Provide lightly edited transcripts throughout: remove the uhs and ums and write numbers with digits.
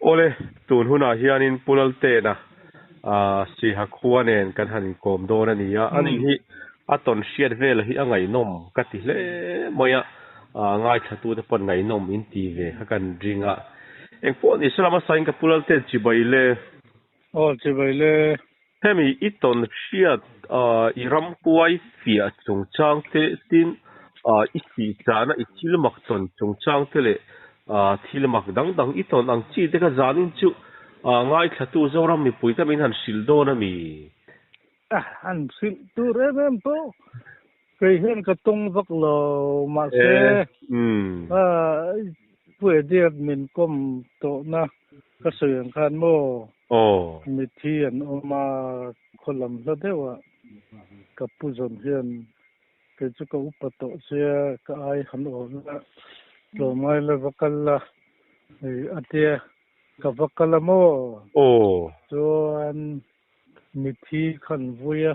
Awle, tun hunah hianin Pu Laltena Siha khua nen kan han inkawm dawn a ni a, ani hi a tawn hriat vel hi a ngaihnawm ka ti hle mai a, ngaithlatute pawn ngaihnawm in ti ve kha kan ring a. Engpawh ni se lama sain ka Pu Lalten chibai le. Aw chibai le. Hemi i tawn hriat i ramhuai fiah chungchang te tin i sihchahna i thil mak tawn chungchang te leh thil mak dang dang i tawn ang chi te kha zanin chu ngaithlatu Zoram mipui te min han hrilh dawn a mi? A han hrilh tur em em pawh kei hian ka tawng vak lo mahse Pu Eddie min kawm tawhna ka sawi ang khan maw mithi an awm a, khaw lam hla deuh ah ka pu zawn hian kei chu ka upa tawh sia ka ai han awh la tlawmngai la va kal la a tia ka va kal a maw chuan mithi kha an vui a,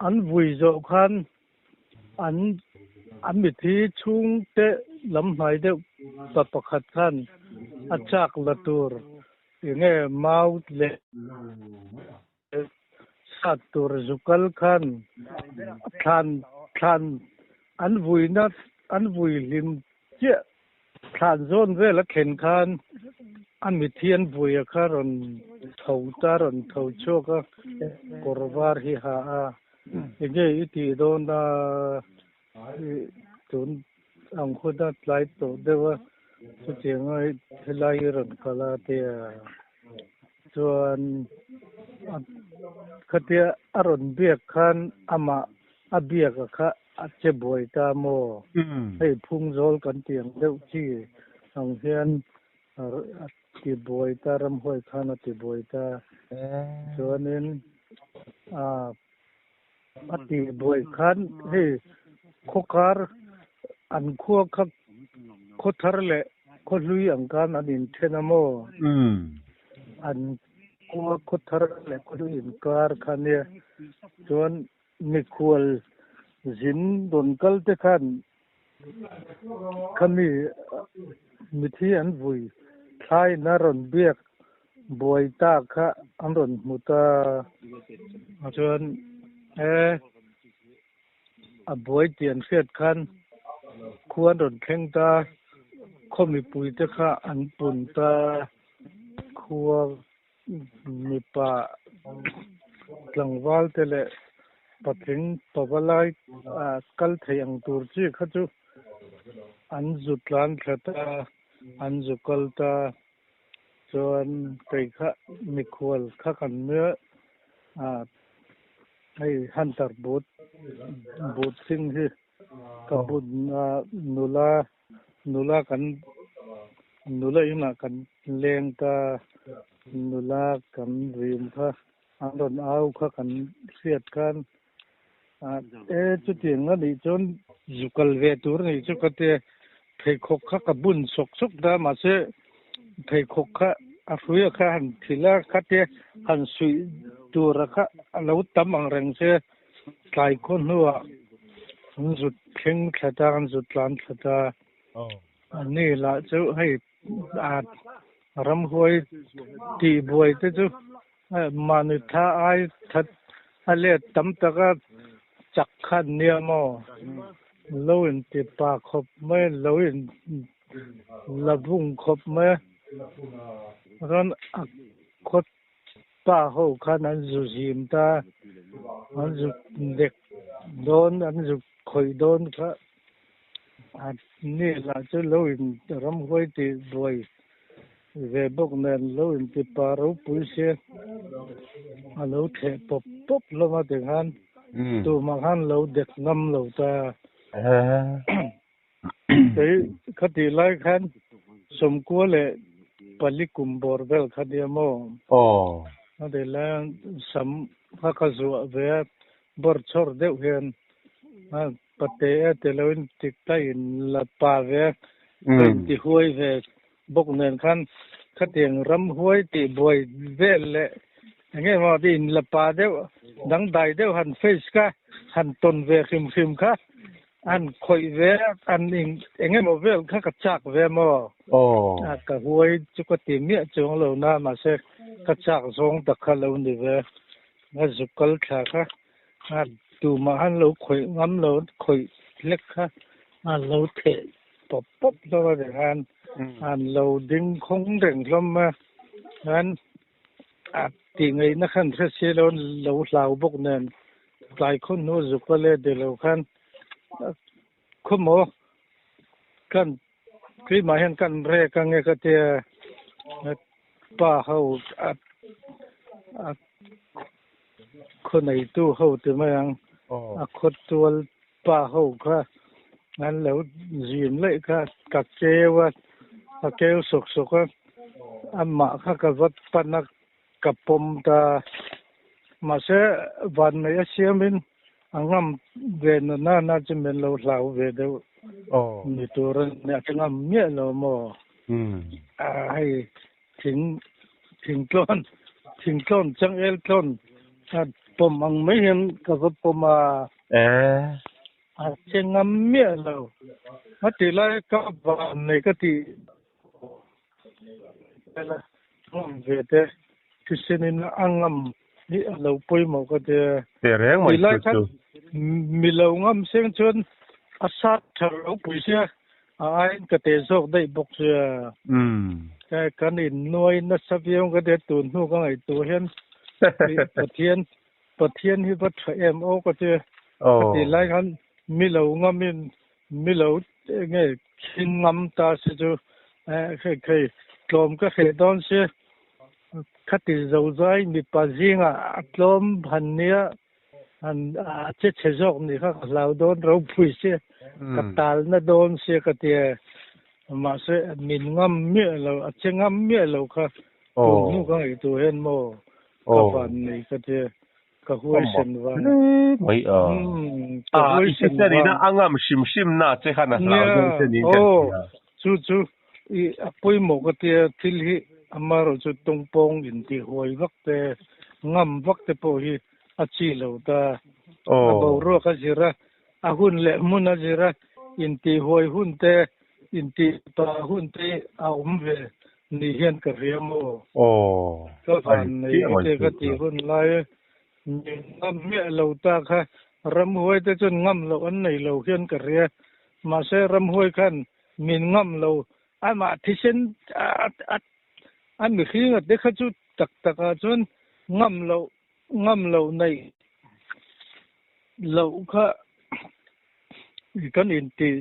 an vui zawh khan an an mithi chhungte lam hnai deuh pa pakhat khan a chak la tur enge mau leh sat tur zukal khan thlan thlan an vuina an vui hlim chiah Thlan zawn vel a thlen khan a mithi an buaia kha rawn tho ta, rawn tho chhuak a, kawr var hi ha a, enge i tih dawn a, tun ang hun a tlai tawh deuh a, chutianga helai hi rawn kal a tia chuan khatia a rawn biak khan amah A biak a kha a che buai ta maw? Hei phungzawl kan tih ang deuh chi ang hian a ti buai ta, ramhuai khan a ti buai ta. Chuanin a ti buai khan hei khawkar an khua kha khawthar leh khawhlui ang khan an inthen a maw? An khua khawthar leh khawhlui inkar kha nia. Chuan Mikhual zin rawn kal te khan khami mithi an vui thlaiin a rawn biak buai ta kha an rawn hmu ta chuan e a buai tih an hriat khan khua an rawn thleng ta, khaw mipui te kha an pun ta, khua Mipa tlangval te leh patling pavalai kal thei ang tur chi kha chu an zu tlan thla ta, an zu kal ta. Chuan kei kha mikhual kha kan nia a, hei hunter boot boot hring hi ka bun a, nula Nula kan nula inah kan leng ta, nula kan rim kha an rawn au kha kan hriat khan e chutiang a nih chuan zu kal ve tur a nih chu ka tia, pheikhawk kha ka bun sawk sawk ta mahse pheikhawk kha a hruia kha han thil a khatia han suih tura kha a lo tam ang reng che. Tlai khaw hnuah an zut thleng thla ta, an zut tlan thla ta. Ani lah chu hei ramhuai tih buai te chu mahni tha ai that a let tam taka chak kha an nia maw? Lo in ti pa khawp mai, lo in la vung khawp mai a, rawn a khaw Pa ho khan an zu zim ta, an zu dek dawn, an zu khawih dawn kha a ni lah chu lo in ramhuai tih buai ve bawk nen lo in ti pa ropui se a lo theh pawp pawp hlawm a tikhan tumah khan lo dek ngam lo ta. Kei khatih lai khan sawmkua leh pali kum bawr vel kha nia maw? Aw. A ti lai a sam kha ka zuah ve a, bawr chhawr deuh hian a pate e ti loin tik ta in la pa ve a, ka inti huai ve bawk nen khan khatiang ram huai tih buai vel leh eng nge maw in la pa deuh dangdai deuh han face kha han tawn ve hrim hrim kha. An khawih ve an eng eng emaw vel kha ka chak ve maw? Aw. Ka huai chu ka ti miah chuang lo na mahse ka chak zawng tak kha lo ni ve. Ka zuk kal thla kha tumah han lo khawih ngam lo khawih hlek kha an lo theh pawp pawp hlawm a tikhan an lo ding khawng reng hlawm a. Chuan a tih ngaihna khan hre si lo lo hlau bawk nen tlai khaw hnu zuk a let deuh lo khan khawmaw kan keimah hian kan rek ange ka tia pa ho a a khaw neitu ho ti mai ang a khaw tual pa ho kha an lo zin laih kha ka keu a ka keu sawk sawk a amah kha ka va pan a ka pawm ta mahse vanneih a siamin a ngam ve na na na chu min lo hlau ve deuh ni tur a ni a ngam miah lo maw a hei thing thingtlawn thingtlawn changel tlawn a pawm ang mai hian ka va pawm a a che ngam miah lo a ti lai ka van nei ka ti ngam ve te thisenin a ngam hi a lo pawimawh ka tia Tehreng mai ti lai chu khan chu. mi lo ngam seng chuan a sat tha ropui sia A aiin ka teh zawk daih bawk sia. Kan innuai nasa viau ka tia tun hnu ka ngaihtuah hian Pathian Pathian hi va tha em aw ka tia. Ka tih lai khan mi lo ngamin mi lo nge khin ngam ta si chu hei hei tlawm ka hreh dawn sia. Khati zozai mipa zingah a tlawm han nia. An a che chhe zawk nih kha ka hlau dawn ropui sia ka talna dawn sia ka tia mahse min ngam miah lo a che ngam miah lo kha tun hnu ka ngaihtuah hian maw ka van nei ka tia ka huaisen vang mai a ka huaisen vang a ngam hrim hrim na che khan a hlau dawn che niin kan hria chu chu i a pawimawh ka tia thil hi amaherawhchu tawngpawng intihhuai vak te ngam vak te pawh hi a chi lo ta. A boruak a zir a, a hun leh hmun a zir a, intihhuai hun te, intihpa hun te a awm ve ni hian ka hria maw? Ka van nei ka tia ka tih hun lai min ngam miah lo ta kha ramhuai te chuan ngam loh an nei lo hian ka hria. Mahse ramhuai khan min ngam lo amah thisen a mihringa te kha chu tak takah chuan ngam loh ngam loh neih loh kha kan intih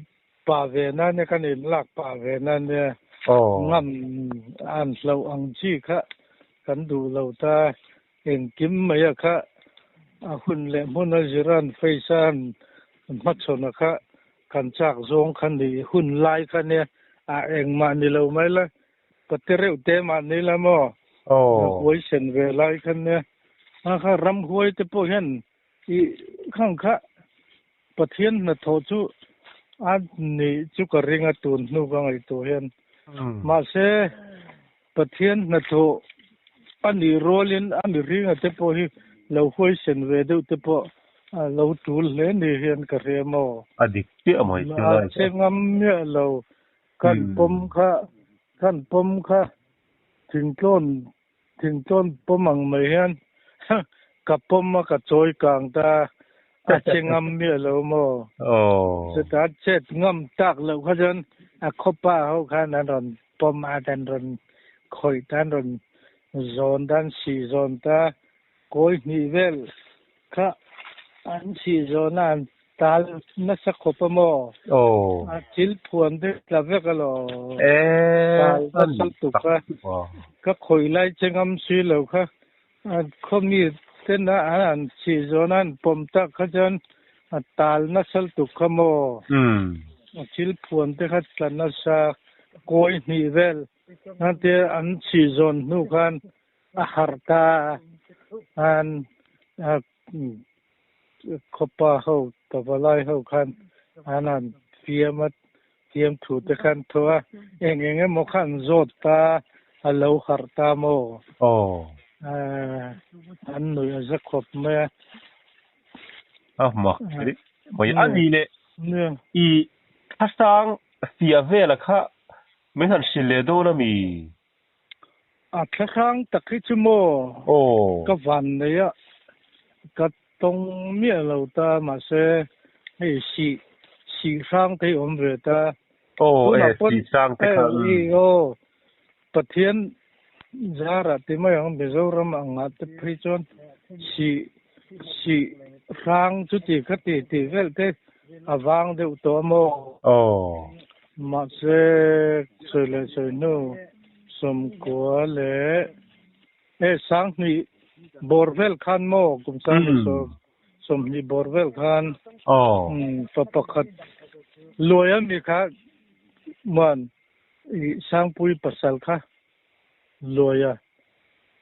pah ve na nia kan inlak pah ve na nia ngam an hloh ang chi kha kan duh lo ta engkim mai a kha a hun leh hmun a ziran face a han hmachhawn a kha kan chak zawng kha ni hun lai kha nia a engmah ni lo mai la Pate reuh te mah ni la maw? Huai sen ve lai khan nia. A kha ram huai te pawh hian i khang kha Pathian hnathawh chu a nih chu ka ring a tun hnu ka ngaihtuah hian. Mahse Pathian hnathawh a nih rualin a mihringa te pawh hi lo huai sen ve deuh te pawh a lo tul hle ni hian ka hria maw? A dik chiah mai chu lai. A che ngam miah lo. Kan pawm kha kan pawm kha thingtlawn thingtlawn pawm ang mai hian ka pawm a ka chawi kang ta a che ngam miah lo maw chutah chet ngam tak loh kha chuan a khawpa ho khan an rawn pawm a an rawn khawih ta an rawn zawn ta an sih zawn ta kawi hnih vel Kha an chhih zawn a an tal nasa khawp a maw? Aw. A thil phuan te tla vek alaw. Eee. Tal nasa lutuk a. Ka khawih lai che ngam si lo kha. A khaw mi ten a an chhih zawn a an pawm tak kha chuan a tal nasa lutuk kha maw? A thil phuan te kha tla nasa kawi hnih vel. Tia an chhih zawn hnu khan A harh ta an khawpa ho pavalai ho khan an han fiam a fiam thu te khan thaw a eng eng emaw kha an zawt ta a lo harh ta maw an nuih a za khawp mai a. A mak mai a ni le. Nia. I thlahrang fiah vela kha min han hrilh leh dawn a mi? A thlahrang tak hi chu maw? Aw. Ka van nei a, ka tawng miah lo ta, mahse hei sih sih hrang te hi awm ve ta. Aw e, Tunah pawn sih hrang te kha i aw Pathian zarah ti mai ang Mizoram angah te phei chuan sih sih hrang chuti khati tih vel te a vang deuh tawh a maw? Aw. Mahse sawi leh sawi hnu 90 leh e 2000 bawr vel khan maw kum 2020 bawr vel khan Aw. Pa pakhat luai a mi kha muan I Sangpui pasal kha Luaia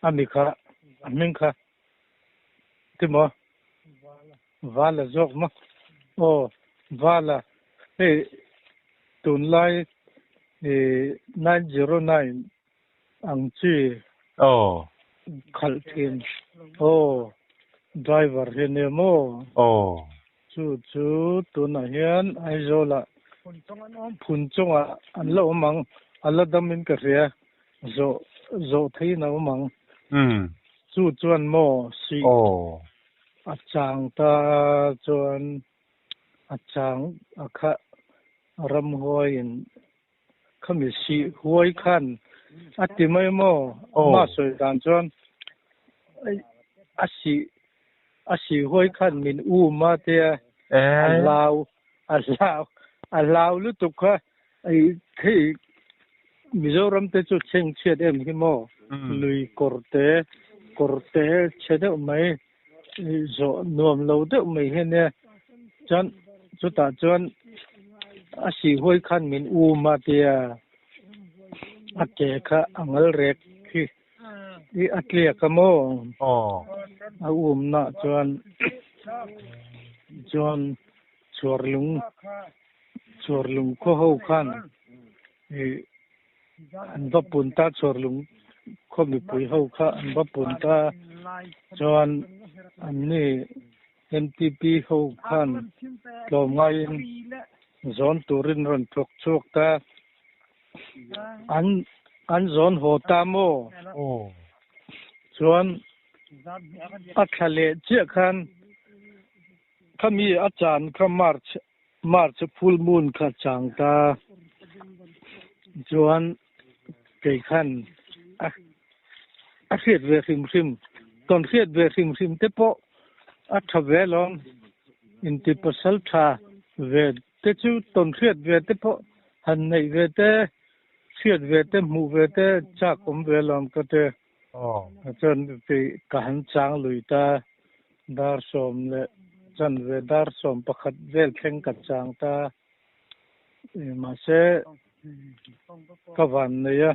a mi kha a hming kha ti maw? Vala zawk maw? Aw Vala hei tunlai i 909 ang chi Aw. khalh thin aw driver hi nia maw? Aw. Chu chu tunah hian Aizawlah phun chungah an la awm ang, a la damin ka hria, zawh zawh theihin a awm ang. Chu chuan maw sih a chang ta chuan a chang a kha ramhuaiin khami sih huai khan a ti mai maw? Amah sawi dan chuan a sih a sih huai khan min um a tia a hlau a hlau a hlau lutuk kha hei Mizoram te chu chhengchhiat em hi maw lui kawr te kawr te chhe deuh mai zawh nuam lo deuh mai hi ania chuan chutah chuan a sih huai khan min um a tia a ke kha a ngal rek hi i a tliak a maw a um nah chuan chuan chhuar lung chhuar lung khaw ho khan ih an va pun ta chhuar lung khaw mipui ho kha an va pun ta chuan an ni M_T_P ho khan tlawm ngaiin zawn turin rawn thawk chhuak ta an an zawn haw ta maw chuan a thla leh chiah khan khami a chan kha March March full moon kha chang ta chuan kei khan a a hriat ve hrim hrim tawn hriat ve hrim hrim te pawh a tha ve alawm inti pasal tha ve te chu tawn hriat ve te pawh han neih ve te hriat ve te hmuh ve te chak awm ve alawm ka ti chuan kei ka han chang lui ta. Dar 10 leh chanve dar 11 vel thleng ka chang ta. Mahse ka van nei a,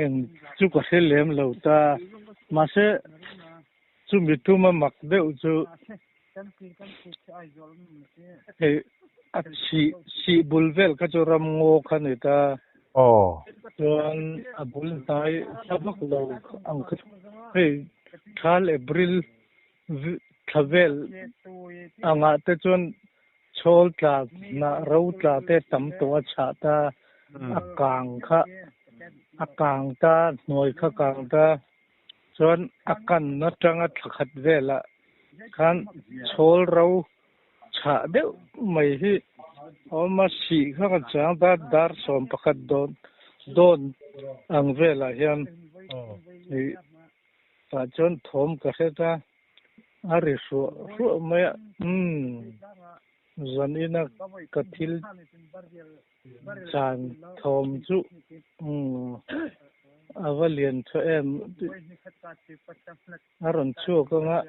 eng chu ka hre lem lo ta. Mahse chumi tuma mak deuh chu hei a chhih chhih bul vel kha chu ram ngaw kha ni ta. Chuan a bul hnai hla vak lo ang kha hei Thal April thla vel angah te chuan chhawl tla hnah ro tla te tam tawh a chhah ta, a kang kha a kang ta, hnuai kha kang ta, chuan a kan atanga thla khat velah khan chhawl ro chhah deuh mai hi a awm a, sih kha kan chang ta, dar 11 dawn dawn ang velah hian ih tah chuan thawm ka hre ta, a ri hruah hruah mai a, umm zanina ka thil chan thawm chu umm a va lian tha em. A rawn chhuak ang a,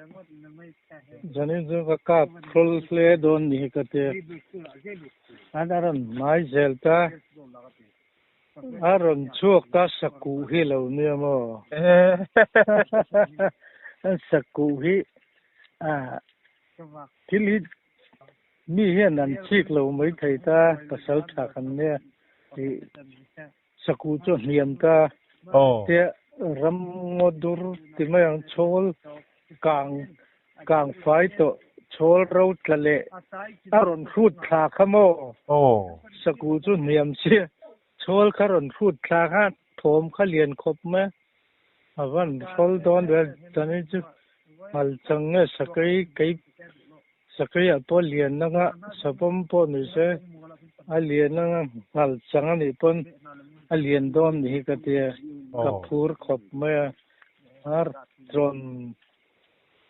zanin chu ka kap thlawl hle dawn ni hi ka ti. An a rawn hmai zel ta, a rawn chhuak ta sakuh hi lo nia maw? Sakuh hi thil hi mi hian an chik lo mai thei ta, pasal tha kan nia tih. Sakuh chu a hniam ta tia ram ngaw dur ti mai ang chhawl kang kang fai tawh Chhawl ro tla leh a rawn hrut thla kha maw? Saku chu hniam sia chhawl kha rawn hrut thla kha thawm kha lian khawp mai a van hrawl dawn ve chuanin chu ngal chang nge sakei kei sakei ah pawh lian anga savawm pawh ni se a lian anga ngal chang a nih pawn a lian dawn ni hi ka tia ka phur khawp mai a a rawn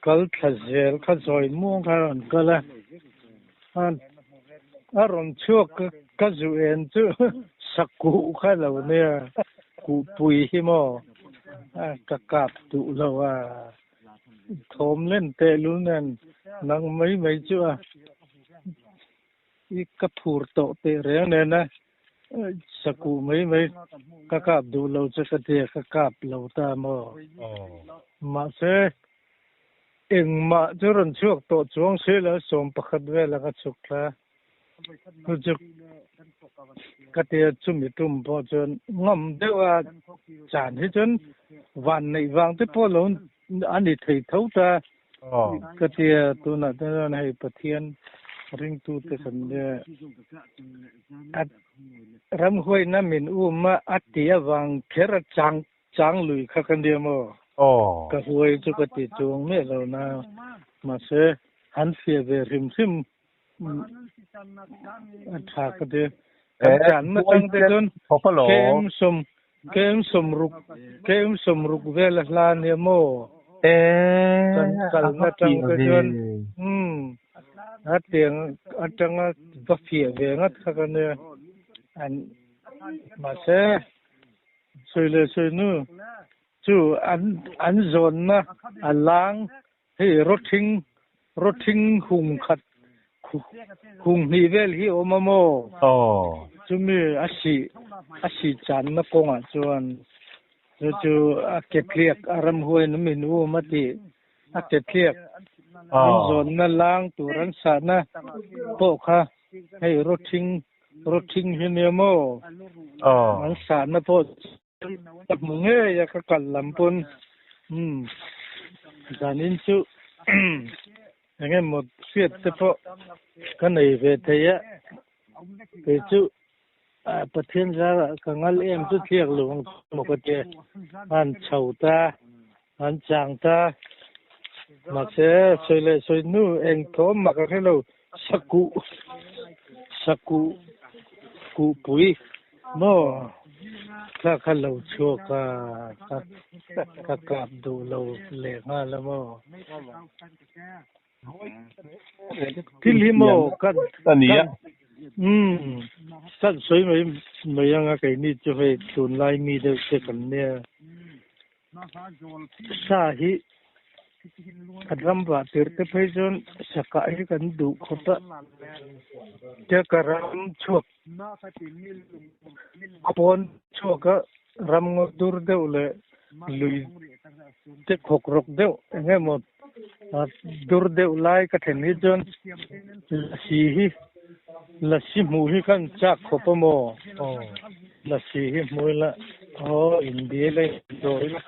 Kal thla zel kha zawi muang kha a rawn kal a, a rawn chhuak ka zu en chu sakuh kha lo nia, kuhpui hi maw ka kap duh lo a, thawm len tehlul nen nang mai mai chu a i ka phur tawh teh reng nen a sakuh mai mai ka kap duh lo che ka tia ka kap lo ta maw? Mahse engmah chu rawn chhuak tawh chuang si lo 11 vela ka chhuk thla chu chu ka tia chumi tum pawh chuan ngam deuh a chan hi chuan van neih vang te pawh lo a ni thei tho ta. Ka tia tunah te chuan hei Pathian ringtute kan nia a ramhuaina min um a a ti avang kher a chang chang lui kha ka nia maw? Ka huai chu ka ti chuang miah lo na mahse han fiah ve hrim hrim a tha ka ti. Kan channa tang te chuan kem sawm kem sawmruk kem sawmruk vel a hla nia maw? Kan kalna tang te chuan umm a tiang atanga va fiah ve ngat kha ka nia. An mahse sawi leh sawi nu chu an an zawnna a lang Hei rawthing, rawthing hung khat, hung hnih vel hi a awm a maw? Chumi a sih, a sih channa kawngah chuan chu chu a ke tliak a ramhuain a min um a tih, a ke tliak an zawnna lang tur an sahna pawh kha hei rawthing, rawthing hi nia maw? An sahna pawh Ka hmu ngei a ka kal lam pawn umm zanin chu eng emaw hriat te pawh ka nei ve thei a kei chu Pathian zarah ka ngal em chu thliak lo ang maw ka tia an chho ta an chang ta mahse sawi leh sawi hnu eng thawm mah ka hre lo Sakuh sakuh kuhpui maw kha kha lo chhuak a ka ka kap duh lo leh nghal a maw thil hi maw ka ka umm kan sawi mai mai anga keini chu hei tunlai mi deuh te kan nia. Sa hi kan ram vah tir te phei chuan sakah hi kan duh khawp a, tia ka ram chhuak pawn chhuak a ram ngaw dur deuh leh lui te khawk rawk deuh eng emaw dur deuh lai ka thlen hi chuan lasi hi lasi hmuh hi khan chak khawp a maw? Lasi hi hmu ila aw inbia ila indaw ila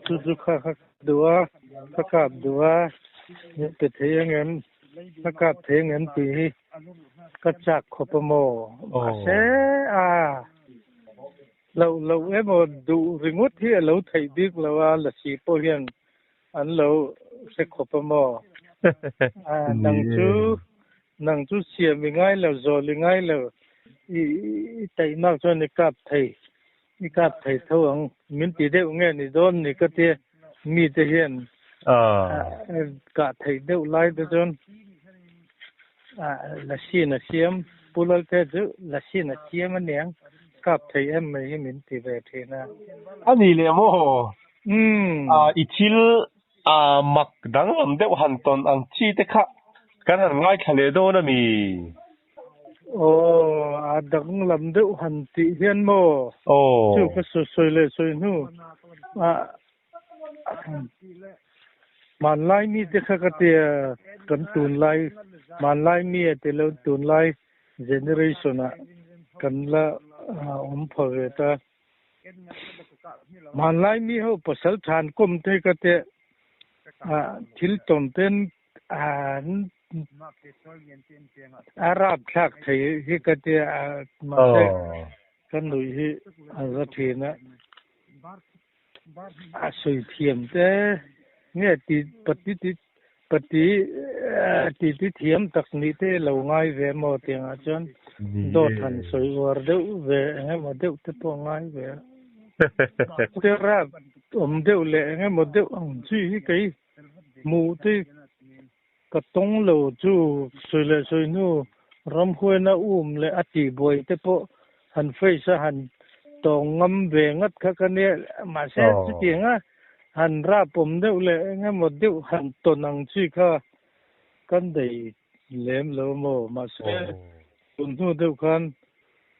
chu chu kha kha duh a ka kap duh a min pe thei angem ka kap thei angem tih hi ka chak khawp a maw? Mahse a loh loh emaw duh ringawt hi a lo theih bik lo a lasi pawh hian An lo hre khawp a maw? Nang chu nang chu siam i ngai lo, zawl i ngai lo, i taihmak chuan i kap thei, i kap thei tho ang. Min ti deuh nge ni dawn ni ka tia mite hian kah theih deuh lai te chuan Lasi na siam, Pu Lalte chu Lasi na siam a niang, kap thei em mai hi min ti ve thin a. A ni leh maw? Umm. I thil mak danglam deuh han tawn ang chi te kha kan han ngaithla leh dawn a mi? Aw, a danglam deuh han tih hian maw? Aw. Chu ka sawi leh sawi hnu ah Hmanlai mite kha ka tia kan tunlai hmanlai mi a ti lo tunlai generation ah kan la awm pha ve ta. Hmanlai mi ho pasal than kawm te ka tia thil tawn ten an. A rapthlak thei hi ka tia a mahse ka nuih hi a za thin a. A sawi thiam te nge ti pati ti pati ti ti thiam tak nih te lo ngai ve maw tiangah chuan dawt han sawi uar deuh ve eng emaw deuh te pawh ngai ve a. Te rap awm deuh leh eng emaw deuh ang chi hi kei hmuh te Ka tawng lo chu sawi leh sawi hnu ramhuaina um leh a tihbuai te pawh han face a han tawng ngam ve ngat kha ka nia. Mahse chutianga han rapawm deuh leh engemaw deuh han tawn ang chi kha kan nei lem lo maw? Mahse tun hnu deuh khan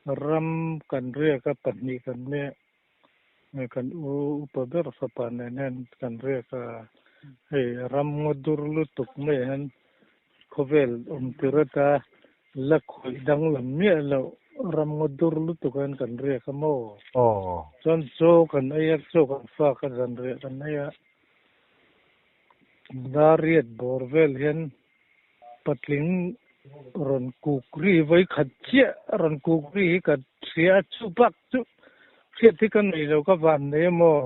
ram kan riak a pahnih kan nia. Kan u upa ber fapa nen hian kan riak a, hei ram ngaw dur lutuk mai hian khawvel awm tir ata la khawih danglam miah loh ram ngaw dur lutuk hian kan riak a maw? Chuan chaw kan ei a, chaw kan fak a, zanriah kan ei a, dariat bawr vel hian patling rawn kuk ri vawi khat chiah rawn kuk ri hi ka hria a, chu bak chu hriat hi ka nei lo ka van nei a maw?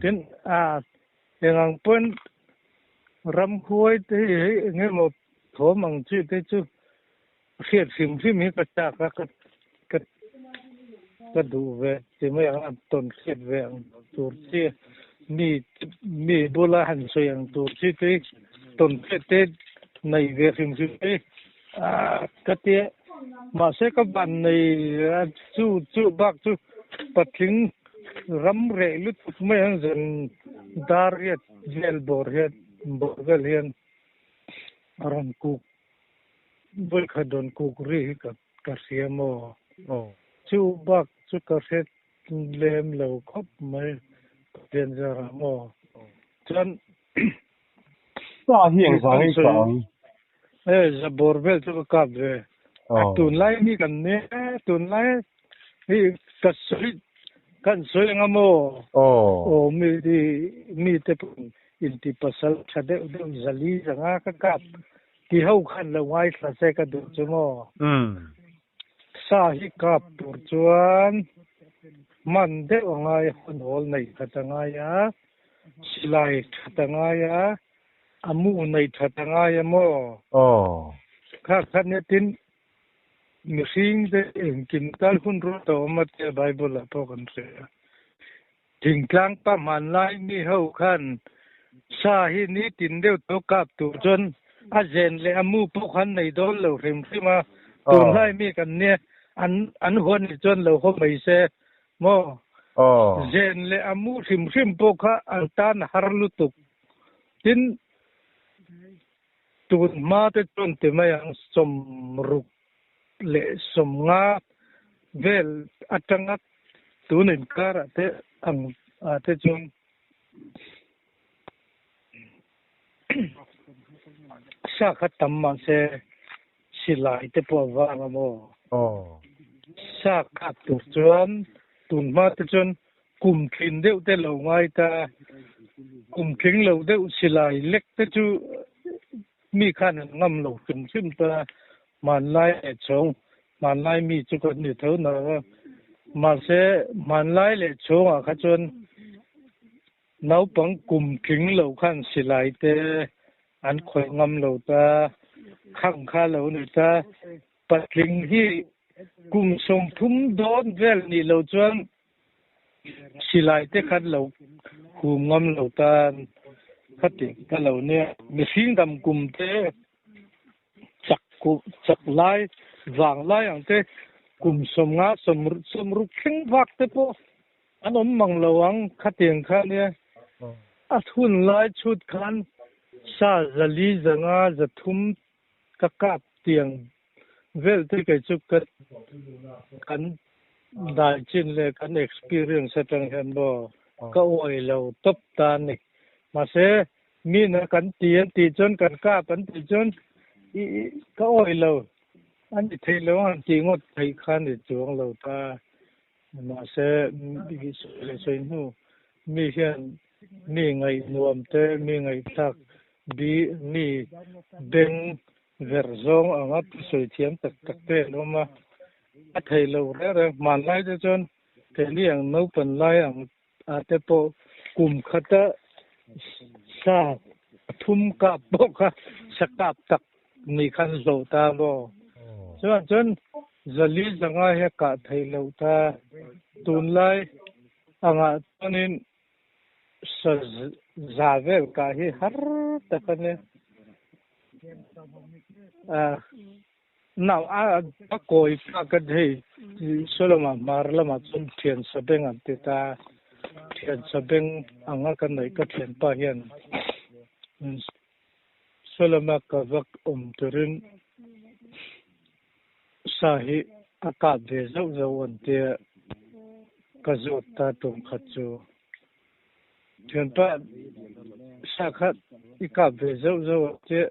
Tin a eng ang pawhin ramhuai te hi hei eng emaw thawm ang chi te chu hriat hrim hrim hi ka chak a, ka ka ka duh ve ti mai ang a tawn hriat ve ang tur chi mi mi bula han sawi ang tur chi te tawn hriat te nei ve hrim hrim te ka tia mahse ka van nei a chu chu bak chu patling ram reh lutuk mai ang zan dar riat vel bawr hian bawr vel hian a rawn kuk Vawikhat rawn kuk ri hi ka ka hria maw? Chu bak chu ka hre lem lo khawp mai Pathian zarah maw? Chuan Sa hi eng zang nge ka ang? E zabawr vel chu ka kap ve. A tunlai hi kan nia tunlai hi ka sawi kan sawi anga maw? Aw mi mi te pawh inti pasal tha deuh deuh zali zanga ka kap Ti ho khan lo ngaithla se ka duh chu maw? Sa hi kap tur chuan hman deuh a ngai, hun hawl neih that a ngai a, silai that a ngai a, a mu neih that a ngai a maw? Kha khan hiatin mihring te engkim tal hun ruat a awm a tia Bible ah pawh kan hria. Thingtlang pa hmanlai mi ho khan sa hi nitin deuh tawh kap tur chuan a zen leh a mu pawh khan nei dawn lo hrim hrim a, tunlai mi kan nia an an huan nih chuan lo haw mai se maw? Zen leh a mu hrim hrim pawh kha an tan a har lutuk. Tin, tun hma te chuan ti mai ang 60 leh 50 vel atanga tun inkarah te ang ah te chuan sa kha tam mahse silai te pawh a vang a maw? Sa kap tur chuan tun hma te chuan kum tlin deuh te lo ngai ta, kum tling lo deuh silai lek te chu Mi khan an ngam lo hrim hrim ta, hmanlai leh chhawng, hmanlai mi chu kan ni tho na a, mahse hmanlai leh chhawngah kha chuan naupang kum tling lo khan silai te an khawih ngam lo ta, khang kha lo ni ta, patling hi kum 30 dawn vel nih lo chuan Silai te khan lo hum ngam lo tan khati ka lo nia. Mihring dam kum te chak chak lai vang lai ang te kum 50 60 thleng vak te pawh an awm mang lo ang khatiang kha nia. A hun lai chhut khan sa 400 500 300 ka kap tiang vel te kei chu ka kan dai chin leh kan experience atang hian maw ka awih lo tawp ta a ni. Mahse mi na kan ti an tih chuan kan kap an tih chuan i ka awih lo a ni theih lo ang tih ngawt theih kha ni chuang lo ta. Mahse sawi leh sawi hnu mi hian mi ngaihnuam te mi ngaihthlak bi mi beng. Verh zawng anga thusawi thiam tak tak te an awm a, a theih loh reng reng. Hmanlai te chuan keini ang naupan lai ang ah te pawh kum khata sa thum kap pawh kha sa kap tak nih khan hlawh ta maw? Chuan chuan zali zanga hi a kah theih loh ta. Tunlai angah chuanin Sa za vel kah hi har tak a nia. Nau a kawi pa ka hei Solomon hmar lamah chuan thian sa beng an ti ta. Thian sa beng anga ka neih ka thianpa hian Solomon ka vak awm turin Sa hi a kap ve zauh zauh an tia ka zawt ta tum khat chu. Thianpa sa kha i kap ve zauh zauh an tia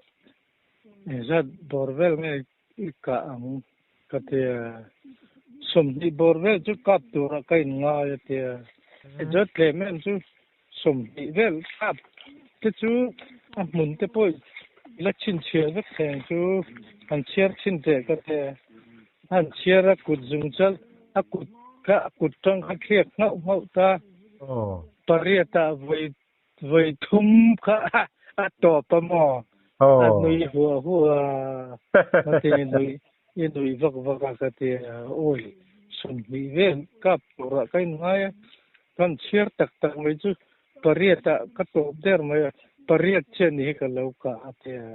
engzat bawr vel nge i kah ang ka tia. 20 bawr vel chu kap turah ka inngai a tia. Zawt tlem em chu 20 vel kap te chu a hmun te pawh la chhinchhiah vek theng chu han chhiar chhin teh ka ti a, han chhiar a kut zung chal a kut kha a kut tang kha thliak nghauh nghauh ta pariat ah vawi vawi thum kha a tawp a maw a nui huah huah a ka ti nui i nui vak vak a ka ti a awi 20 vel kap turah ka inngai a. Kan chhiar tak tak mai chu pariat ah ka tawp der mai a, pariat chiah ni hi ka lo kah a ti a.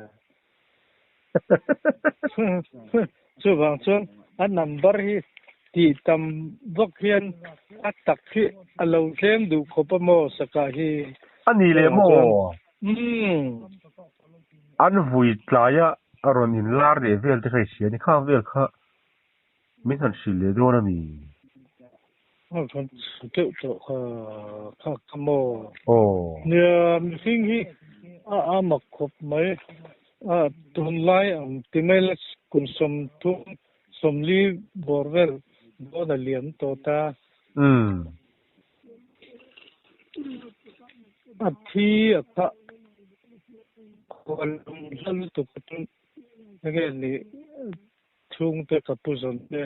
Chuvang chuan a number hi tih tam vak hian a tak hi a lo tlem duh khawp a maw sakah hi. A ni leh maw? Umm. An vui tlaia a rawn inlar leh vel te kha i hria a ni, khang vel kha Min han hrilh leh dawn a mi? A kan chhu deuh tawh kha kha kha maw? Aw. Nia, mihring hi a a mak khawp mai. A tunlai ang ti mai la kum 30 40 bawr vel dawn a liam tawh ta. Umm. A thi a kha khual lum hla lutuk a tun enge ni Chhungte ka pu zawn te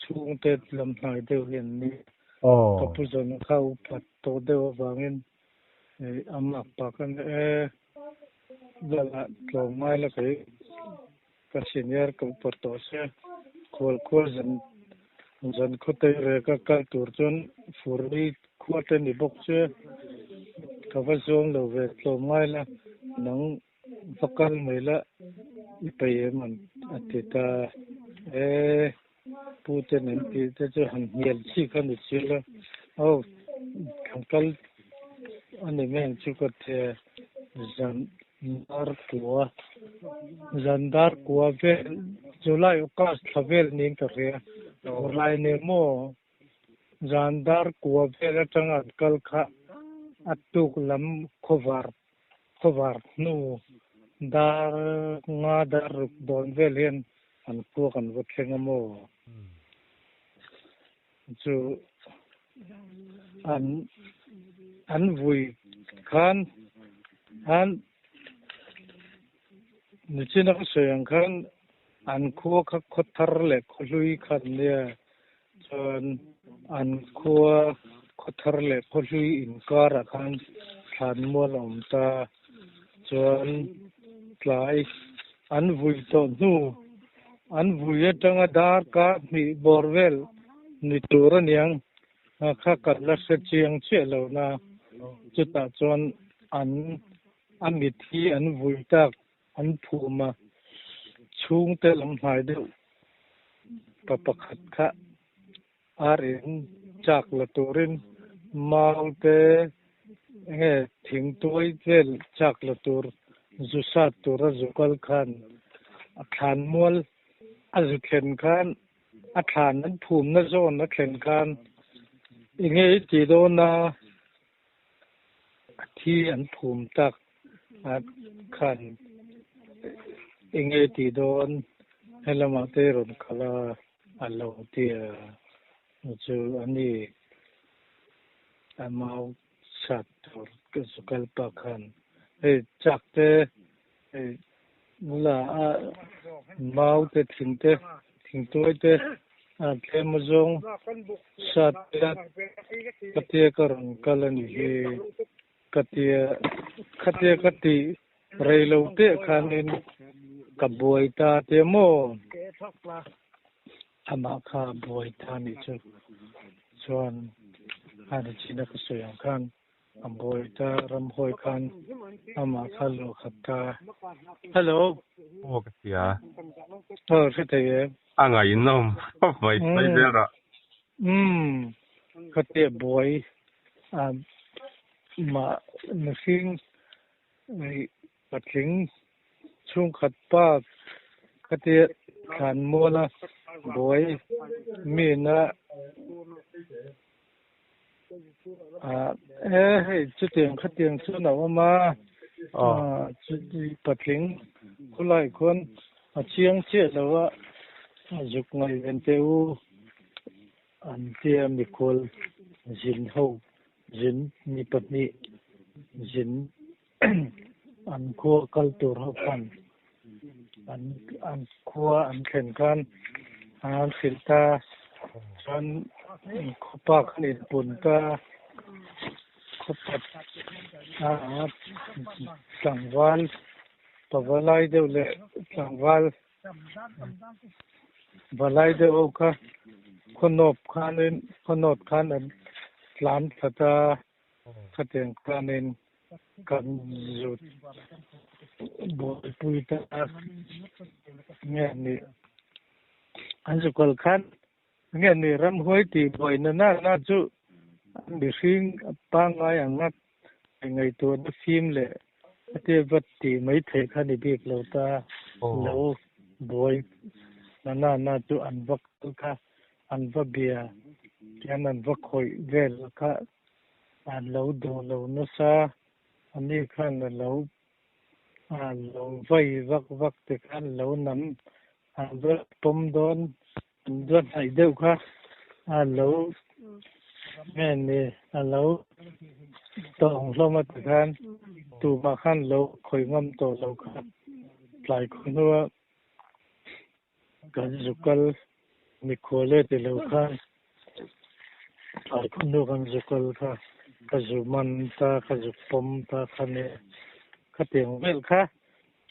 chhungte lam hnai deuh hi an ni. Ka pu zawn kha upat tawh deuh avangin a mak pa ka ni e. Lala tlawm ngai la kei ka senior ka upat tawh sia. Khual khual zan zan khawtei reka kal tur chuan furli khua te ni bawk sia. Ka va zawm lo ve tlawm ngai la nang Va kal mai la i peih em an a ti ta e, pu ten an tih te chu han hnial chi kha ni si la, aw kan kal a ni mai ang chu ka ti a, zan dar kua zan dar kua vel July August thla vel niin ka hria, rai nen maw zan dar kua vel atanga an kal kha a tuk lam khawvar Khawvar hnu dar nga dar ruk dawn vel hian an khua kan va thleng a maw? Chu an an vui khan an nichin a ka sawi ang khan an khua kha khaw thar leh khaw hlui kha an nia Chuan an khua khaw thar leh khaw hlui inkarah khan thlan mual a awm ta. Chuan tlai an vui tawh hnu, an vui atanga dar kar hnih bawr vel ni tur a niang kha kan la hre chiang chiah lo na. Chutah chuan an a mit hi an vui tak An phum a, chhungte lam hnai deuh pa pakhat kha ar in chak la turin mau te enge thingtuai vel chak la tur zu sat tura zu kal khan a thlan mual a zu thlen khan a thlan an phumna zawn a thlen khan enge i tih dawn a A thi an phum tak a khan enge tih dawn helamah te rawn kal a a lo ti a chu a ni a mau sat tur zu kal pa khan hei chak te hei. la a mau te thing te thingtuai te a tlem azawng sat te khatia ka rawn kal a nih hi khatia khatia ka tih rei lo teh khanin ka buai ta te maw amah kha a buai ta a nih chu chuan a ni chin a ka sawi ang khan A buai ta ramhawi khan amah kha luah khat ta. Hello. Aw ka hria. Aw hre thei e. A ngaihnawm khawp mai sawi zel rah. Umm ka tia buai a mah mihring patling chhungkhat pa ka tia thlan mual a buai mi na E hei chutiang khatiang chuan a awm a, patling khulai khuan a chiang chiah lo a, a zuk ngaihven teh u an tia mikhual zin ho zin mi pahnih zin an khua kal tur ho khan an khua an thlen khan an hrilh ta chuan khawpa khan inpun ta khawpa tlangval pavalai deuh leh tlangval valai deuh ho kha khawnawp khanin khawnawt khan an tlan thla ta. Khatiang khanin kan zut buaipui ta nge ni an zu kal khan nge ni ramhuai tih buaina na na chu an mihring pangngai anga ngaihtuahna fim leh a tia vat tih mai theih kha ni bik lo ta lo buai na na na chu an va kal kha an va bia tian an va khawih vel kha A lo duh lo nasa, a ni khan a lo a lo vai vak vak te khan lo nam an va pawm dawn an va hnaih deuh kha a lo nge ni a lo tawng hlawm a ti khan tumah khan lo khawih ngam tawh lo kha tlai khaw hnua Kan zu kal mikhual e ti lo khan tlaikhawhnu kan zu kal kha ka zu man ta ka zu pawm ta kha nia khatiang vel kha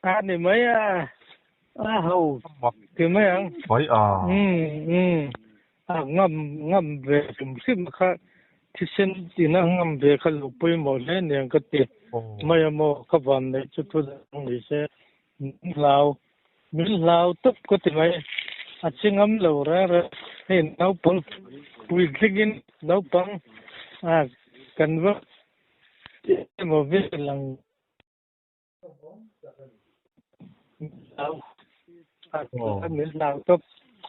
a ni mai a a ho ti mai ang Mai a. Um um a ngam ngam ve hrim hrim kha thisen tina ngam ve kha lo pawimawh hle niang ka ti mai a maw ka van neih chu thu dang ni se min hlau Min hlau tawp ka ti mai. A chi ngam lo reng reng. Hei naupang puitlingin naupang a kan va emaw vel ang hlau a min hlau tawp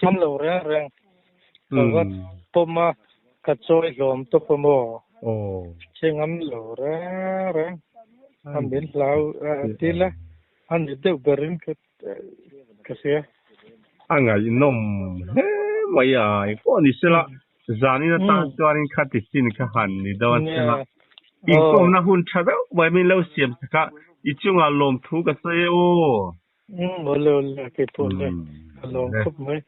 ngam lo reng reng. Ka va pawm a, ka chawi hlawm tawp a maw? Chi ngam lo reng reng. A min hlau til a. A ni deuh berin ka hria. A ngaihnawm hle mai a, engpawh ni sela zanin atan chuanin khati chin kha han ni dawn sela inkawmna hun tha deuh mai min lo siam sak a, i chungah lawmthu ka sawi e aw. Awle awle keipawh le ka lawm khawp mai.